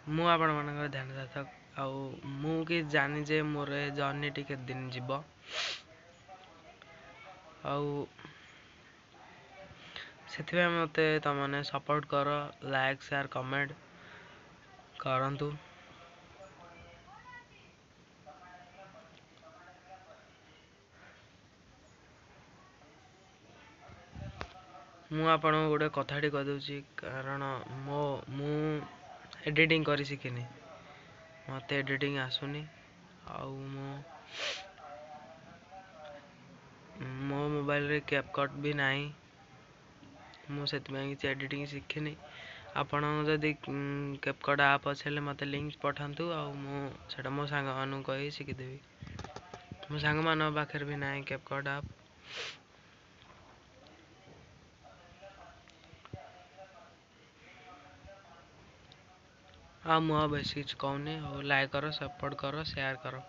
ମୁଁ ଆପଣମାନଙ୍କର ଧ୍ୟାନ ସାର୍ଥକ। ଆଉ ମୁଁ କି ଜାଣି ଯେ ମୋର ଏ ଜର୍ଣ୍ଣିଟି କେତେ ଦିନ ଯିବ, ଆଉ ସେଥିପାଇଁ ମୋତେ ତୁମମାନେ ସପୋର୍ଟ କର, ଲାଇକ୍, ସେୟାର, କମେଣ୍ଟ କରନ୍ତୁ। ମୁଁ ଆପଣଙ୍କୁ ଗୋଟେ କଥାଟି କହିଦେଉଛି, କାରଣ ମୁଁ ଏଡ଼ିଟିଂ କରି ଶିଖିନି, ମୋତେ ଏଡ଼ିଟିଂ ଆସୁନି। ଆଉ ମୁଁ ମୋ ମୋବାଇଲରେ କ୍ୟାପକଟ୍ ବି ନାହିଁ, ମୁଁ ସେଥିପାଇଁ କିଛି ଏଡ଼ିଟିଂ ଶିଖିନି। ଆପଣଙ୍କ ଯଦି କ୍ୟାପକଟ୍ ଆପ୍ ଅଛି ହେଲେ ମୋତେ ଲିଙ୍କ୍ ପଠାନ୍ତୁ, ଆଉ ମୁଁ ସେଇଟା ମୋ ସାଙ୍ଗମାନଙ୍କୁ କହି ଶିଖିଦେବି। ମୋ ସାଙ୍ଗମାନଙ୍କ ପାଖରେ ବି ନାହିଁ କ୍ୟାପକଟ୍ ଆପ୍। ଆଉ ମୁଁ ଆଉ ବେଶୀ କିଛି କହୁନି। ଆଉ ଲାଇକ୍ କର, ସପୋର୍ଟ କର, ସେୟାର କର।